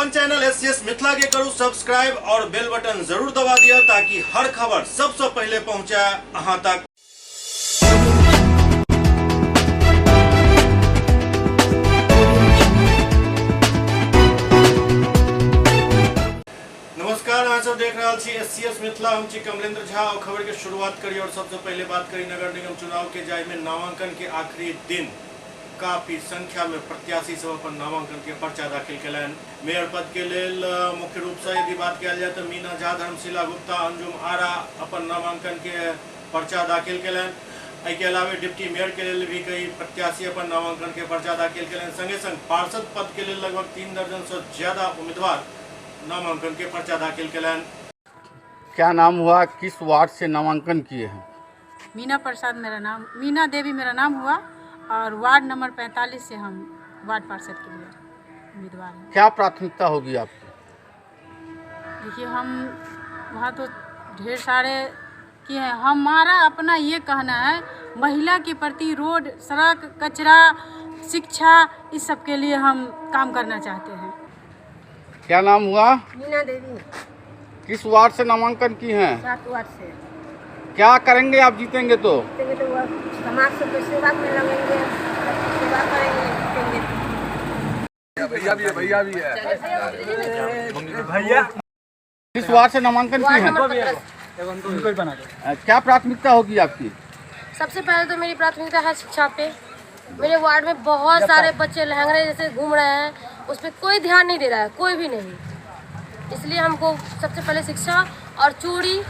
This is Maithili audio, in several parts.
अपन चैनल एससीएस मिथिला के करू सब्सक्राइब और बेल बटन जरूर दबा दिया ताकि हर खबर सबसे पहले पहुंचे अहां तक। नमस्कार, अहाँ सब देख रहा छी एससीएस मिथिला। हम छी कमलेंद्र झा और खबर के शुरुआत करी और सबसे पहले बात करी नगर निगम चुनाव के, जाहि में नामांकन के आखिरी दिन काफी संख्या में प्रत्याशी सब अपन नामांकन के पर्चा दाखिल कयलनि। मेयर पद के लेल मुख्य रूप से यदि बात कयल जाय तो मीना झा, धर्मशिला गुप्ता, अंजुम आरा अपन नामांकन के पर्चा दाखिल कयलनि। एहिके अलावे डिप्टी मेयर के लेल भी कई प्रत्याशी अपन नामांकन के पर्चा दाखिल कयलनि। संगे संग पार्षद पद के लेल लगभग 3 दर्जन से ज्यादा उम्मीदवार नामांकन के पर्चा दाखिल कयलनि। क्या नाम हुआ, किस वार्ड से नामांकन किए हैं? मीना प्रसाद मेरा नाम, मीना देवी मेरा नाम हुआ और वार्ड नंबर 45 से हम वार्ड पार्षद के लिए उम्मीदवार हैं। क्या प्राथमिकता होगी आपकी? देखिए, हम वहाँ तो ढेर सारे किए हैं। हमारा अपना ये कहना है, महिला के प्रति रोड, सड़क, कचरा, शिक्षा, इस सब के लिए हम काम करना चाहते हैं। क्या नाम हुआ? मीना देवी। किस वार्ड से नामांकन की हैं? 7 वार्ड से। क्या करेंगे आप जीतेंगे तो? जीतेंगे तो वह समाज सबके सेवा में लगेंगे, सबकी सेवा करेंगे, जीतेंगे। भैया भी है। किस वार्ड से नामांकन की वार्ड हैं? नंबर 15। क्या प्राथमिकता होगी आपकी? सबसे पहले तो मेरी प्राथमिकता है शिक्षा पे। मेरे वार्ड में बहुत सारे बच्चे लहंगरे जैसे घूम रहे हैं, उस पर कोई ध्यान नहीं दे रहा है, कोई भी नहीं। इसलिए हमको सबसे पहले शिक्षा और चोरी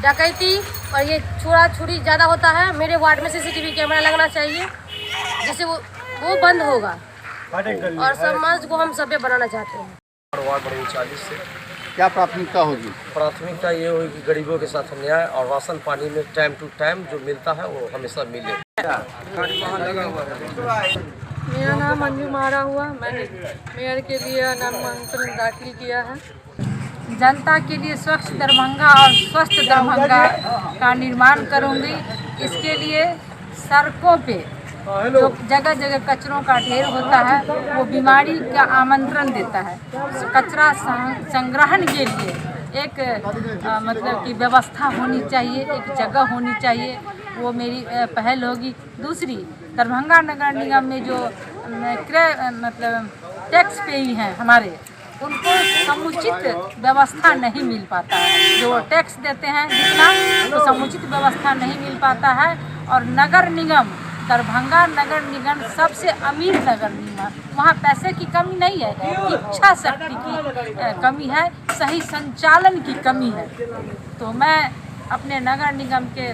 डकैती और ये छोरा छुरी ज़्यादा होता है। मेरे वार्ड में सीसीटीवी कैमरा लगना चाहिए, जिससे वो बंद होगा और समाज को हम सभ्य बनाना चाहते हैं। और वार्ड नंबर 39 से। क्या प्राथमिकता होगी? प्राथमिकता ये होगी कि गरीबों के साथ अन्याय और राशन पानी में टाइम टू टाइम जो मिलता है वो हमेशा मिले। मेरा नाम अंजू मारा हुआ, मैंने मेयर के लिए नामांकन दाखिल किया है। जनता के लिए स्वच्छ दरभंगा और स्वस्थ दरभंगा का निर्माण करूंगी। इसके लिए सड़कों पे जो जगह जगह कचरों का ढेर होता है वो बीमारी का आमंत्रण देता है। कचरा संग्रहण के लिए एक मतलब कि व्यवस्था होनी चाहिए, एक जगह होनी चाहिए, वो मेरी पहल होगी। दूसरी, दरभंगा नगर निगम में जो क्रय मतलब टैक्स पे ही हैं हमारे, उनको समुचित व्यवस्था नहीं मिल पाता है। जो टैक्स देते हैं जितना, वो समुचित व्यवस्था नहीं मिल पाता है। और नगर निगम, दरभंगा नगर निगम सबसे अमीर नगर निगम, वहाँ पैसे की कमी नहीं है, इच्छा शक्ति की कमी है, सही संचालन की कमी है। तो मैं अपने नगर निगम के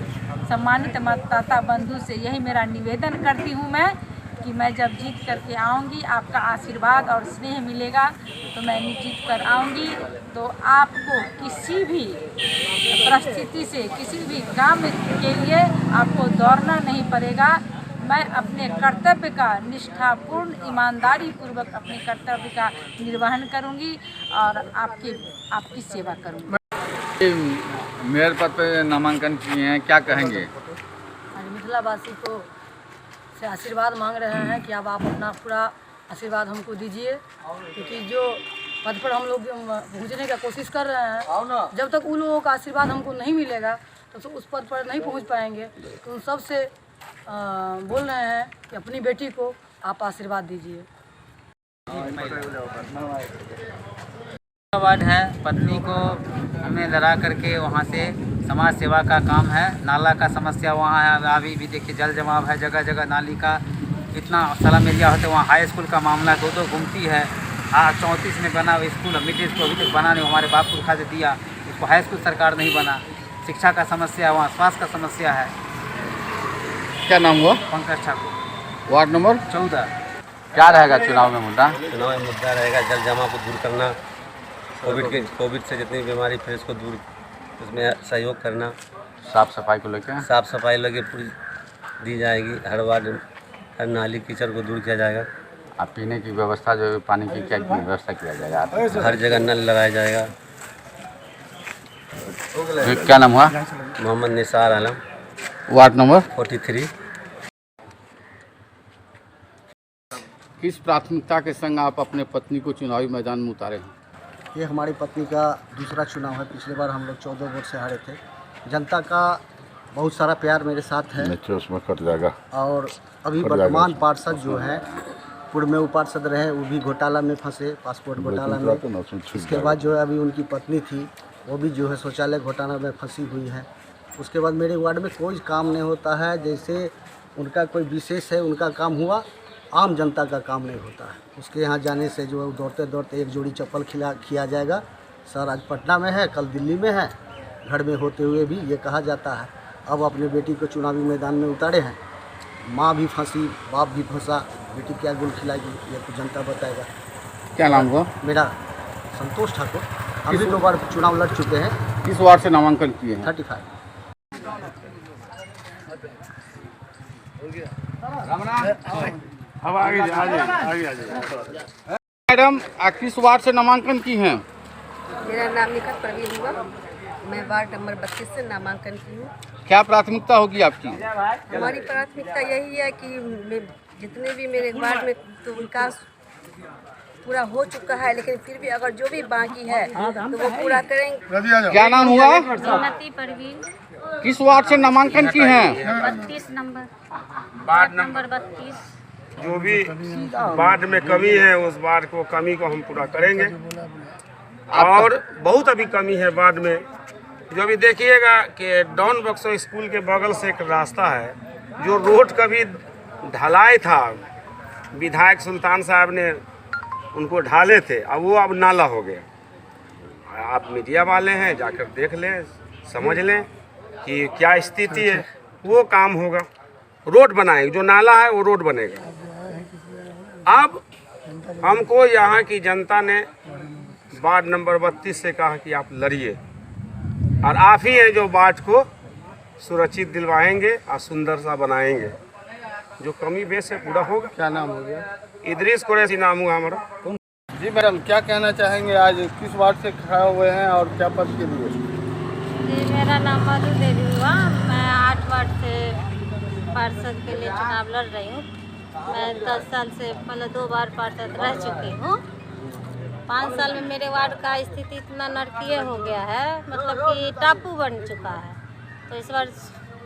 सम्मानित मतदाता बंधु से यही मेरा निवेदन करती हूँ मैं कि मैं जब जीत करके आऊँगी, आपका आशीर्वाद और स्नेह मिलेगा तो मैं जीत कर आऊँगी। तो आपको किसी भी परिस्थिति से, किसी भी काम के लिए आपको दौड़ना नहीं पड़ेगा। मैं अपने कर्तव्य का निष्ठापूर्ण, ईमानदारी पूर्वक अपने कर्तव्य का निर्वहन करूँगी और आपकी सेवा करूँगी। मेयर पद पे नामांकन किए हैं, क्या कहेंगे? आज मिथिलावासी को से आशीर्वाद मांग रहे हैं कि अब आप अपना पूरा आशीर्वाद हमको दीजिए, क्योंकि जो पद पर हम लोग पहुंचने का कोशिश कर रहे हैं, जब तक उन लोगों का आशीर्वाद हमको नहीं मिलेगा तब तो उस पद पर नहीं पहुंच पाएंगे। तो उन सब से बोल रहे हैं कि अपनी बेटी को आप आशीर्वाद दीजिए। वार्ड है, पत्नी को हमने लड़ा करके वहाँ से समाज सेवा का काम है। नाला का समस्या वहाँ है, अभी भी देखिए जल जमाव है जगह जगह नाली का, इतना स्लम एरिया होते वहाँ हाई स्कूल का मामला दो घूमती है। 34 में बना स्कूल, मिडिल स्कूल अभी तक बना नहीं, हमारे बाप पुरखा से दिया उसको हाई स्कूल सरकार नहीं बना। शिक्षा का समस्या है वहाँ, स्वास्थ्य का समस्या है। क्या नाम हुआ? Pankaj Thakur, ward number 14। क्या रहेगा चुनाव में मुद्दा? चुनाव में मुद्दा रहेगा जल जमा को दूर करना, कोविड से जितनी बीमारी फैले उसको दूर, उसमें सहयोग करना, साफ सफाई को लेकर, साफ सफाई लगे पूरी दी जाएगी, हर वार्ड हर नाली कीचड़ को दूर किया जाएगा। आप पीने की व्यवस्था जो है, पानी की क्या व्यवस्था किया जाएगा? हर जगह नल लगाया जाएगा। क्या नाम हुआ? Mohammad Nisar Alam, ward number 43। किस प्राथमिकता के संग आप अपने पत्नी को चुनावी मैदान में उतारे हैं? ये हमारी पत्नी का दूसरा चुनाव है। पिछले बार हम लोग 14 वोट से हारे थे। जनता का बहुत सारा प्यार मेरे साथ है। उसमें कट जाएगा। और अभी वर्तमान पार्षद जो है, पूर्व में वो पार्षद रहे, वो भी घोटाला में फंसे, पासपोर्ट घोटाला में। इसके बाद जो है अभी उनकी पत्नी थी, वो भी जो है शौचालय घोटाला में फंसी हुई है। उसके बाद मेरे वार्ड में कोई काम नहीं होता है। जैसे उनका कोई विशेष है उनका काम हुआ, आम जनता का काम नहीं होता है। उसके यहाँ जाने से जो है दौड़ते दौड़ते एक जोड़ी चप्पल खिया जाएगा। सर आज पटना में है, कल दिल्ली में है, घर में होते हुए भी ये कहा जाता है। अब अपने बेटी को चुनावी मैदान में उतारे हैं। माँ भी फंसी, बाप भी फंसा, बेटी क्या गुल खिलाएगी ये तो जनता बताएगा। क्या नाम हुआ? मेरा संतोष ठाकुर। हम भी 2 बार चुनाव लड़ चुके हैं। किस वार्ड से नामांकन किए हैं? 35। अब आगे आगे आगे। मैडम, आप किस वार्ड से नामांकन की हैं? मेरा नाम निखत प्रवीण हुआ। मैं वार्ड नंबर 32 से नामांकन की हूँ। क्या प्राथमिकता होगी आपकी? हमारी प्राथमिकता यही है कि मैं जितने भी मेरे वार्ड में तो विकास पूरा हो चुका है, लेकिन फिर भी अगर जो भी बाकी है तो वो पूरा करेंगे। क्या नाम हुआ? उन्नति परवीन। किस वार्ड से नामांकन की हैं? 32 नंबर, वार्ड नंबर 32। जो भी वार्ड में कमी है उस वार्ड को कमी को हम पूरा करेंगे। और बहुत अभी कमी है वार्ड में। जो भी देखिएगा कि डॉन बक्सो स्कूल के बगल से एक रास्ता है, जो रोड कभी ढलाई था, विधायक सुल्तान साहब ने उनको ढाले थे, अब वो अब नाला हो गया। आप मीडिया वाले हैं, जाकर देख लें, समझ लें कि क्या स्थिति है। वो काम होगा, रोड बनाएंगे, जो नाला है वो रोड बनेगा। अब हमको यहाँ की जनता ने वार्ड नंबर 32 से कहा कि आप लड़िए, और आप ही हैं जो वार्ड को सुरक्षित दिलवाएंगे और सुंदर सा बनाएंगे। जो कमी बेस है पूरा होगा। क्या नाम हो गया? इदरीस कुरैशी नाम हुआ हमारा। जी मैडम, क्या कहना चाहेंगे, आज किस वार्ड से खड़ा हुए हैं और क्या पद के लिए? जी, मेरा नाम मधु देवी हुआ। मैं 8 वार्ड से पार्षद के लिए चुनाव लड़ रही हूँ। मैं 10 साल से मतलब 2 बार पार्षद रह चुकी हूँ। 5 साल में मेरे वार्ड का स्थिति इतना नरकीय हो गया है, मतलब कि टापू बन चुका है। तो इस बार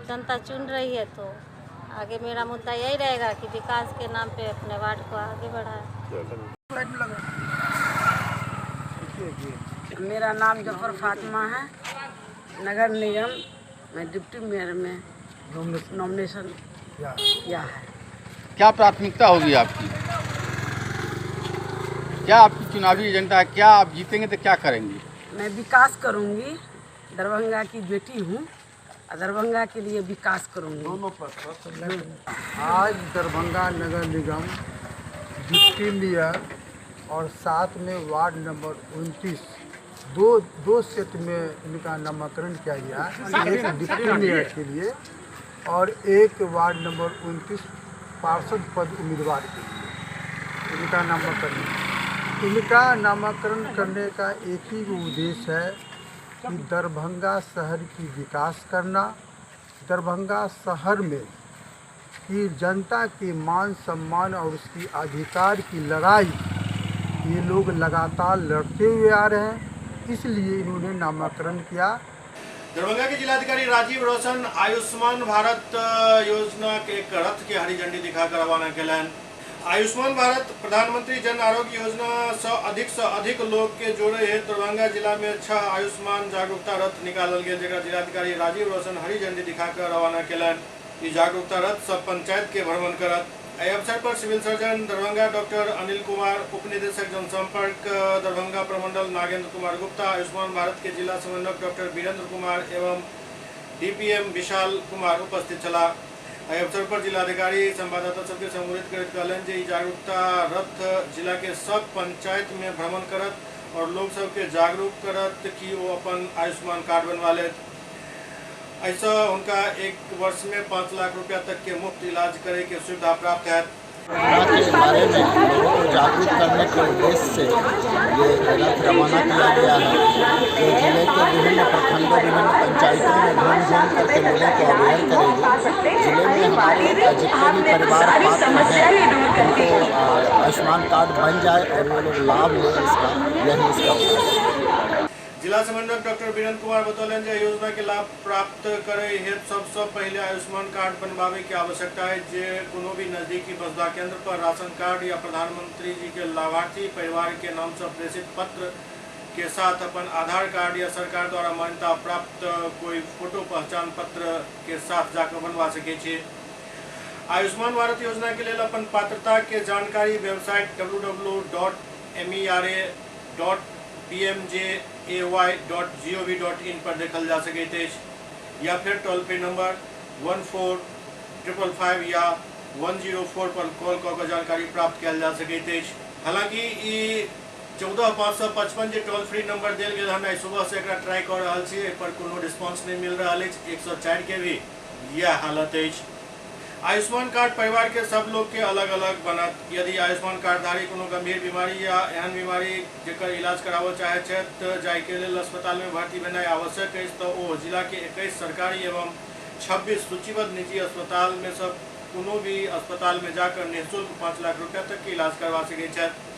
जनता चुन रही है, तो आगे मेरा मुद्दा यही रहेगा कि विकास के नाम पे अपने वार्ड को आगे बढ़ाए। मेरा नाम जफर फातिमा है। नगर निगम में डिप्टी मेयर में नॉमिनेशन किया है। क्या प्राथमिकता होगी आपकी? क्या आपकी चुनावी एजेंडा है? क्या आप जीतेंगे तो क्या करेंगी? मैं विकास करूंगी। दरभंगा की बेटी हूँ, दरभंगा के लिए विकास करूंगी। आज दरभंगा नगर निगम डिप्टी मेयर और साथ में वार्ड नंबर 29 दो सेट में इनका नामांकन किया गया। एक डिप्टी मेयर के लिए और एक वार्ड नंबर 29 पार्षद पद उम्मीदवार के लिए इनका नामांकन। इनका नामांकन करने का एक ही उद्देश्य है कि दरभंगा शहर की विकास करना, दरभंगा शहर में कि जनता के मान सम्मान और उसकी अधिकार की लड़ाई ये लोग लगातार लड़ते हुए आ रहे हैं, इसलिए इन्होंने नामांकन किया। दरभंगा के जिलाधिकारी राजीव रोशन आयुष्मान भारत योजना के एक रथ के हरी झंडी दिखाकर रवाना केलनि। आयुष्मान भारत प्रधानमंत्री जन आरोग्य योजना से अधिक लोग के जोड़े हेतु दरभंगा जिला में 6 आयुष्मान जागरूकता रथ निकालल गेल, जकरा जिलाधिकारी राजीव रोशन हरी झंडी दिखाकर रवाना केलनि। ई जागरूकता रथ सब पंचायत के भ्रमण करत। एहि अवसर पर civil surgeon Darbhanga doctor Anil Kumar, उप निदेशक जनसंपर्क दरभंगा प्रमंडल नागेंद्र कुमार गुप्ता, आयुष्मान भारत के जिला समन्वयक डॉक्टर वीरेंद्र कुमार एवं डीपीएम विशाल कुमार उपस्थित छलाह। एहि अवसर पर जिलाधिकारी संवाददाता सबके संबोधित करैत कहलनि जे ई जागरूकता रथ जिला के सब पंचायत में भ्रमण करत और लोग सबके जागरूक करत कि वो अपन आयुष्मान कार्ड बनवा लेत। ऐसा उनका 1 वर्ष में 5 लाख रुपया तक के मुफ्त इलाज करे के सुविधा प्राप्त है। के बारे में लोगों को जागरूक करने के उद्देश्य से ये रथ रवाना किया गया है, जो जिले के विभिन्न प्रखंडों, विभिन्न पंचायतों में घूम घूम करके लोगों को अवेयर करेंगे। जिले में हमारे जितने भी परिवार पात्र हैं उनको आयुष्मान कार्ड बन जाए और वो लोग लाभ लें इसका, यही इसका उद्देश्य है। जिला समन्वयक डॉक्टर वीरेंद्र कुमार बतौलनि जे योजना के लाभ प्राप्त करे हेतु सबसँ पहिले आयुष्मान कार्ड बनवावे के आवश्यकता है, जे कोनो भी नजदीकी बसदा केंद्र पर राशन कार्ड या प्रधानमंत्री जी के लाभार्थी परिवार के नाम से प्रेषित पत्र के साथ अपन आधार कार्ड या सरकार द्वारा मान्यता प्राप्त कोई फोटो पहचान पत्र के साथ जाकर बनवा सकै छी। आयुष्मान भारत योजना के लेल अपन पात्रता के जानकारी वेबसाइट www.mera.pmjay.gov.in पर देखल जा सकैत अछि या फिर टोल फ्री नंबर 14555 या 104 पर कॉल कऽ के जानकारी प्राप्त कयल जा सकैत अछि। हालांकि ई 14555 जे टोल फ्री नंबर देल गेल हन, आइ सुबह से एकरा ट्राई कऽ रहल छी, एहि पर कोनो रिस्पॉन्स नहि मिल रहल अछि। 104 के भी यह हालत अछि। आयुष्मान कार्ड परिवार के सब लोग के अलग अलग बनत। यदि आयुष्मान कार्डधारी कोनो गंभीर बीमारी या एहन बीमारी जेकर इलाज कराबऽ चाहै छथि तऽ जाहिके लेल अस्पताल में भर्ती भेनाइ आवश्यक अछि तऽ ओ जिला के 21 सरकारी एवं 26 सूचीबद्ध निजी अस्पताल में सब कोनो भी अस्पताल में जाकर निःशुल्क 5 लाख रुपया तक के इलाज करवा सकै छथि।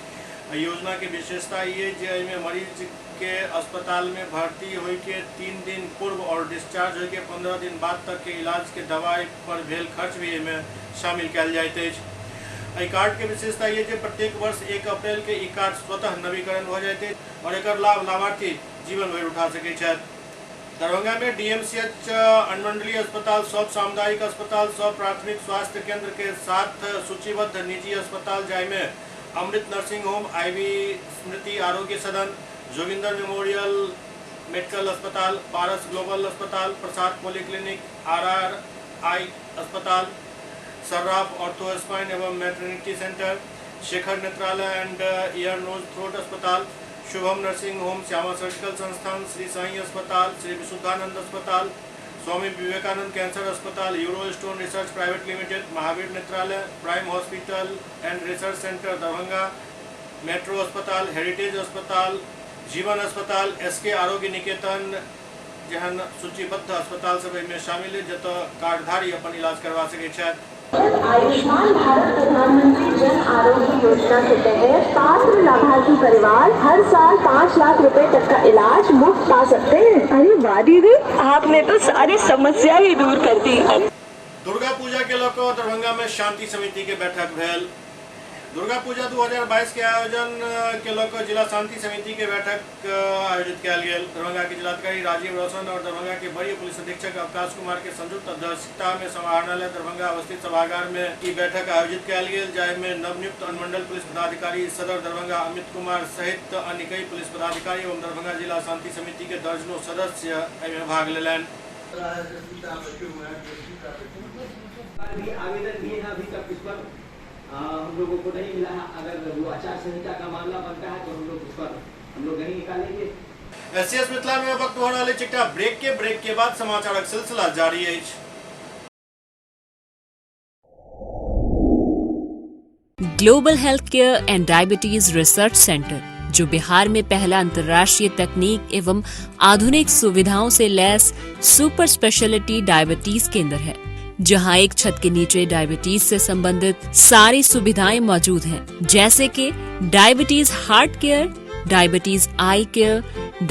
योजना के विशेषता ये जे एहिमे मरीज के अस्पताल में भर्ती होय के 3 दिन पूर्व और डिस्चार्ज होय के 15 दिन बाद तक के इलाज के दवाई पर भेल खर्च भी एहिमे शामिल कयल जाइत अछि। एहि कार्ड के विशेषता ये जे प्रत्येक वर्ष 1 अप्रैल के ई कार्ड स्वतः नवीकरण भऽ जाइत अछि और एकर लाभ लाभार्थी जीवन भरि उठा सकैत छथि। दरभंगा में डीएमसीएच अनुमंडलीय अस्पताल, सब सामुदायिक अस्पताल, सब प्राथमिक स्वास्थ्य केंद्र के साथ सूचीबद्ध निजी अस्पताल जाहिमे Amrit nursing home, Ivy Smriti Arogya Sadan, Joginder memorial medical अस्पताल, पारस ग्लोबल अस्पताल, प्रसाद पॉलीक्लिनिक, आरआरआई अस्पताल, सर्राफ ऑर्थो स्पाइन एवं maternity centre, Shekhar Netralaya and ear nose throat अस्पताल, शुभम नर्सिंग होम, श्यामा सर्जिकल संस्थान, श्री साई अस्पताल, श्री विशुद्धानंद अस्पताल, स्वामी विवेकानंद कैंसर अस्पताल, Euro Stone Research Private Limited, Mahavir Netralaya, Prime Hospital and Research Centre Darbhanga, Metro अस्पताल, हेरिटेज अस्पताल, जीवन अस्पताल, एसके आरोग्य निकेतन जेहन सूचीबद्ध अस्पताल सब एहिमे शामिल है जतऽ कार्डधारी अपन इलाज करवा सकै छथि। आयुष्मान भारत प्रधानमंत्री जन आरोग्य योजना के तहत पात्र लाभार्थी परिवार हर साल 5 लाख रुपए तक का इलाज मुफ्त पा सकते हैं। अरे वाह दीदी, आपने तो सारी समस्या ही दूर कर दी। दुर्गा पूजा के लऽ कऽ दरभंगा में शांति समिति के बैठक भेल। दुर्गा पूजा 2022 के आयोजन के लऽ कऽ जिला शांति समिति के बैठक आयोजित कयल गेल। दरभंगा के जिलाधिकारी राजीव रोशन और दरभंगा के वरीय पुलिस अधीक्षक अवकाश कुमार के संयुक्त अध्यक्षता में समाहरणालय दरभंगा अवस्थित सभागार में ई बैठक आयोजित कयल गेल, जाहिमे नवनियुक्त अनुमंडल पुलिस पदाधिकारी सदर दरभंगा अमित कुमार सहित अन्य कई पुलिस पदाधिकारी एवं दरभंगा जिला शांति समिति के दर्जनों सदस्य एहिमे भाग लेलनि। आवेदन दिए हैं, अभी तक इस पर हम लोगों को नहीं मिला है। अगर वो आचार संहिता का मामला बनता है तो हम लोग उस पर हम लोग नहीं निकालेंगे। एससीएस मिथिला में वक्त हो रहल अछि एकटा ब्रेक के बाद समाचारक सिलसिला जारी अछि। Global health care and diabetes research centre, जो बिहार में पहला अंतर्राष्ट्रीय तकनीक एवं आधुनिक सुविधाओं से लैस सुपर स्पेशलिटी डायबिटीज केंद्र है, जहां एक छत के नीचे डायबिटीज से संबंधित सारी सुविधाएं मौजूद हैं, जैसे कि diabetes heart care, diabetes eye care,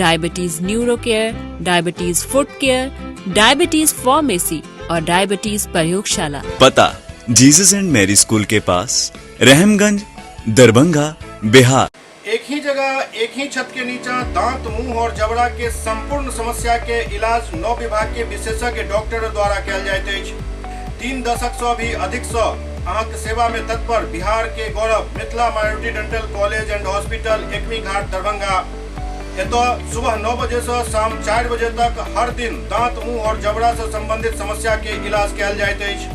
diabetes neuro care, diabetes foot care, diabetes pharmacy और डायबिटीज प्रयोगशाला। पता जीसस एंड मैरी स्कूल के पास, रहमगंज, दरभंगा, बिहार। एक ही जगह एक ही छत के नीचा दांत, मुंह और जबड़ा के संपूर्ण समस्या के इलाज 9 विभाग के विशेषज्ञ डॉक्टर द्वारा कयल जाइत अछि। 3 दशक से भी अधिक से अहाँके सेवा में तत्पर बिहार के गौरव Mithila minority dental college and hospital, Ekmi Ghat, Darbhanga. एतऽ सुबह 9 बजे से शाम 4 बजे तक हर दिन दांत, मुंह और जबड़ा से संबंधित समस्या के इलाज कयल जाइत अछि।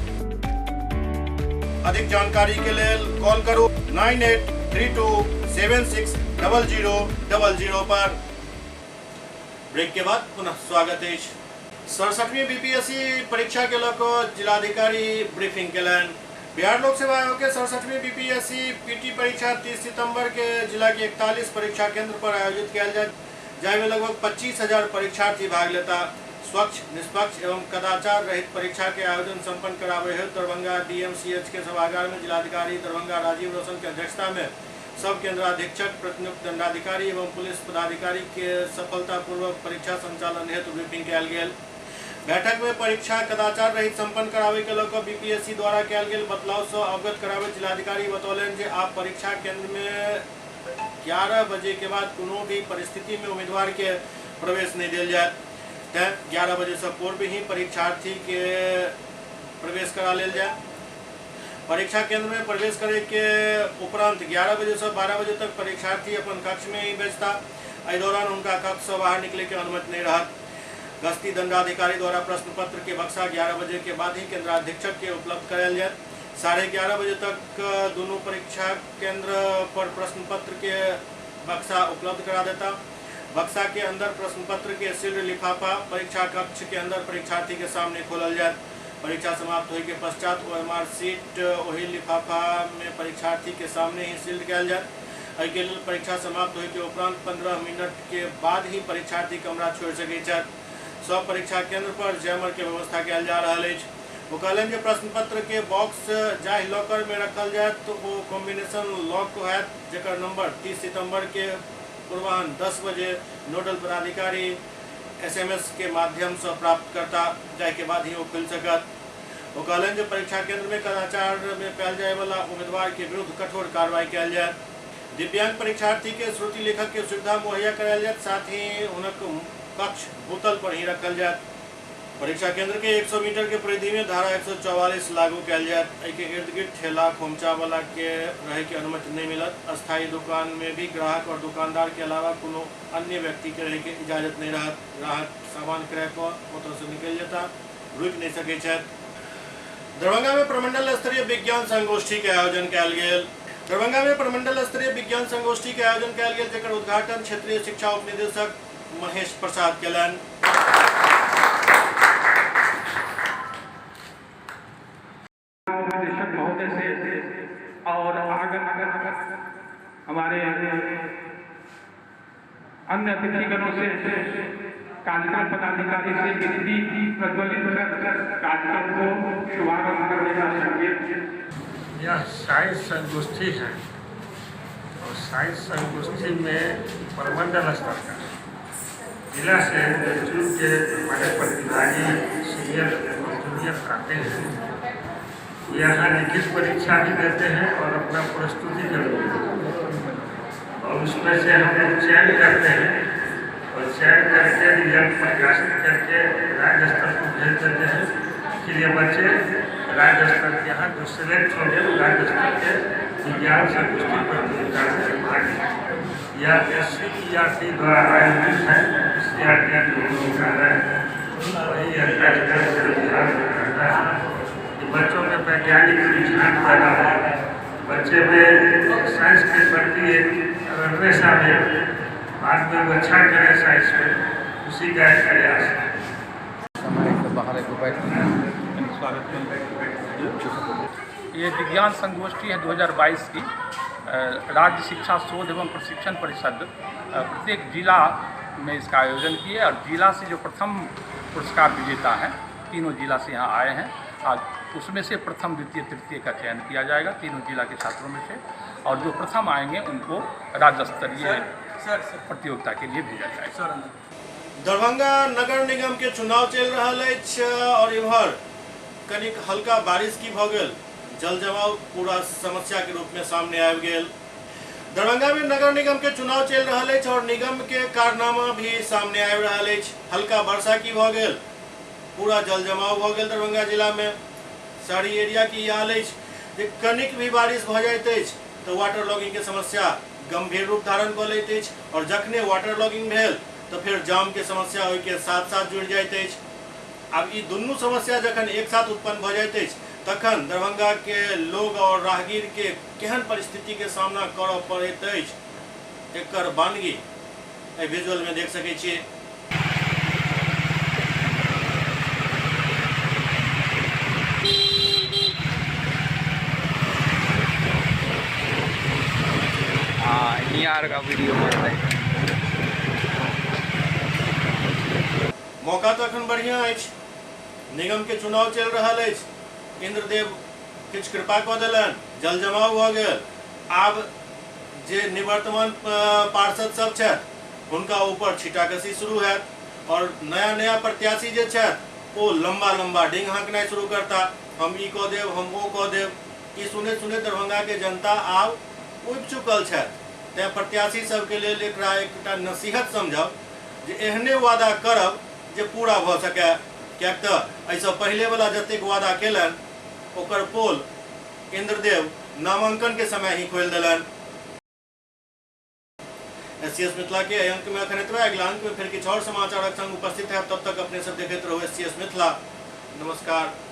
अधिक जानकारी के लेल कॉल करू 9832760000 पर। ब्रेक के बाद पुनः स्वागत अछि। 67वीं बीपीएससी परीक्षा के लऽ कऽ जिलाधिकारी ब्रीफिंग केलनि। बिहार लोक सेवा आयोग के 67वीं बीपीएससी पीटी परीक्षा 30 सितंबर के जिला के 41 परीक्षा केंद्र पर आयोजित कयल जायत, जाहिमे लगभग 25,000 परीक्षार्थी भाग लेता। स्वच्छ, निष्पक्ष एवं कदाचार रहित परीक्षा के आयोजन संपन्न कराबे हेतु दरभंगा डीएमसीएच के सभागार में जिलाधिकारी दरभंगा राजीव रोशन के अध्यक्षता में सब केंद्राधीक्षक, प्रतिनियुक्त दंडाधिकारी एवं पुलिस पदाधिकारी के सफलतापूर्वक परीक्षा संचालन हेतु ब्रीफिंग कयल गेल। बैठक में परीक्षा कदाचार रहित संपन्न करावे के लऽ कऽ बीपीएससी द्वारा कयल गेल बदलाव से अवगत करावे जिलाधिकारी बतौलनि जे आब परीक्षा केंद्र में 11 बजे के बाद कोनो भी परिस्थिति में उम्मीदवार के प्रवेश नहीं दिल जाए। तैं 11 बजे से पूर्व ही परीक्षार्थी के प्रवेश करा लेल जाए। परीक्षा केंद्र में प्रवेश करे के उपरांत 11 बजे से 12 बजे तक परीक्षार्थी अपन कक्ष में ही बैसता। एहि दौरान उनका कक्ष से बाहर निकले के अनुमति नहीं रहत। गश्ती दंडाधिकारी द्वारा प्रश्न पत्र के बक्सा 11 बजे के बाद ही केंद्राधीक्षक के उपलब्ध करायल जाए। 11:30 बजे तक दोनों परीक्षा केंद्र पर प्रश्न पत्र के बक्सा उपलब्ध करा देता। बक्सा के अंदर प्रश्न पत्र के सील्ड लिफाफा परीक्षा कक्ष के अंदर परीक्षार्थी के सामने खोलल जाए। परीक्षा समाप्त होने के पश्चात OMR seat वही लिफाफा में परीक्षार्थी के सामने ही सील्ड कयल जाए। एहि के लेल परीक्षा समाप्त होने के उपरांत 15 मिनट के बाद ही परीक्षार्थी कमरा छोड़ सकै छथि। सब परीक्षा केंद्र पर जैमर के व्यवस्था कयल जा रहल अछि। ओ कहलनि जे प्रश्न पत्र के बॉक्स जाहि लॉकर में रखल जायत तो वो कॉम्बिनेशन लॉक होयत, जकर नंबर 30 सितंबर के पूर्वाह्न 10 बजे नोडल पदाधिकारी SMS के माध्यम से प्राप्त करता, जाहि के बाद ही वो खुलि सकत। ओ कहलनि जे परीक्षा केंद्र में कदाचार में पायल जाय वाला उम्मीदवार के विरुद्ध कठोर कार्रवाई कयल जायत। दिव्यांग परीक्षार्थी के श्रुति लेखक के सुविधा मुहैया करायल जायत, साथ ही हुनक कक्ष भूतल पर ही रखल जायत। परीक्षा केंद्र के 100 मीटर के परिधि में धारा 144 लागू कयल जायत। एहि के इर्द गिर्द ठेला खोमचा वाला के रहे के अनुमति नहीं मिलत। अस्थायी दुकान में भी ग्राहक और दुकानदार के अलावा कोनो अन्य व्यक्ति के रहे के इजाजत नहीं रहत। ग्राहक सामान क्रय कऽ ओतऽ से निकलि जेता, रुकि नहीं सकै छथि। दरभंगा में प्रमंडल स्तरीय विज्ञान संगोष्ठी के आयोजन कयल गेल। दरभंगा में प्रमंडल स्तरीय विज्ञान संगोष्ठी के आयोजन कयल गेल, जकर उद्घाटन क्षेत्रीय शिक्षा उपनिदेशक महेश प्रसाद कयलनि। निदेशक महोदय से और आगत हमारे अन्य अतिथिगणों से कार्यक्रम पदाधिकारी से बिजली प्रज्वलित कर कार्यक्रम को शुभारंभ करने का संकेत। यह साइंस संगोष्ठी है और साइंस संगोष्ठी में प्रमंडल स्तर का जिला से चुन के हमारे प्रतिभागी सीनियर और जूनियर आते हैं। यहाँ लिखित परीक्षा भी देते हैं और अपना प्रस्तुति करते हैं और उसमें से हम लोग चयन करते हैं और चयन करके रिजल्ट प्रकाशित करके राज्य स्तर को भेज देते हैं। फिर ये बच्चे राज्य स्तर के यहाँ जो सिलेक्ट होंगे वो राज्य स्तर के विज्ञान संगोष्ठी प्रतियोगिता में भाग लेंगे। यह SCERT द्वारा आयोजित है। SCERT का है वही यह कार्यक्रम ध्यान रहता है कि बच्चों में वैज्ञानिक रुझान पैदा हो, बच्चे में साइंस के प्रति एक अवेयरनेस आवे, बाद में वो अच्छा करें साइंस में, उसी का एक प्रयास है। ये विज्ञान संगोष्ठी है 2022 की। राज्य शिक्षा शोध एवं प्रशिक्षण परिषद प्रत्येक जिला में इसका आयोजन किए और जिला से जो प्रथम पुरस्कार विजेता हैं, तीनों जिला से यहाँ आए हैं। आज उसमें से प्रथम, द्वितीय, तृतीय का चयन किया जाएगा तीनों जिला के छात्रों में से, और जो प्रथम आएंगे उनको राज्य स्तरीय प्रतियोगिता के लिए भेजा जाएगा। दरभंगा नगर निगम के चुनाव चल रहा अछि और इम्हर कनिक हल्का बारिश की भ गेल, जल जमाव पूरा समस्या के रूप में सामने आबि गेल। दरभंगा में नगर निगम के चुनाव चल रहा अछि और निगम के कारनामा भी सामने आबि रहल अछि। हल्का वर्षा की भ गेल, पूरा जल जमाव भ गेल दरभंगा जिला में। शहरी एरिया की हाल अछि जे कनिक भी बारिश भ जाइत अछि तो वाटर लॉगिंग के समस्या गंभीर रूप धारण कऽ लैत अछि और जखने वाटर लॉगिंग भेल तो फिर जाम के समस्या ओहिके साथ साथ जुड़ि जाइत अछि। आब ई दुनू समस्या जखन एक साथ उत्पन्न भऽ जाइत अछि तखन दरभंगा के लोग और राहगीर के केहन परिस्थिति के सामना करऽ पड़ैत अछि, एकर बानगी एहि विजुअल में देख सकै छियै। का वीडियो बनतै। मौका तो अखन बढ़िया अछि, निगम के चुनाव चलि रहल अछि, इंद्रदेव किछु कृपा कऽ देलनि, जल जमाव भऽ गेल। आब जे निवर्तमान पार्षद सब छथि हुनका ऊपर छीटाकसी शुरू हैत और नया नया प्रत्याशी जे छथि ओ लंबा लंबा डिंग हाँकनाइ शुरू करता, हम ई कऽ देब, हम ओ कऽ देब। ई सुनैत सुनैत दरभंगा के जनता आब उबि चुकल छथि। तैं प्रत्याशी सबके लेल एकरा एकटा नसीहत समझब जे एहने वादा करब जे पूरा भऽ सकए, किएक तऽ एहिसँ पहिलेवला जतेक वादा केलनि ओकर पोल इंद्रदेव नामांकन के समय ही खोलि देलनि। एससीएस मिथिला के एहि अंक में अखन एतबे। अगिला अंक में फिर किछु और समाचारक संग उपस्थित हैब। तब तक अपने सब देखैत रहू एससीएस मिथिला। नमस्कार।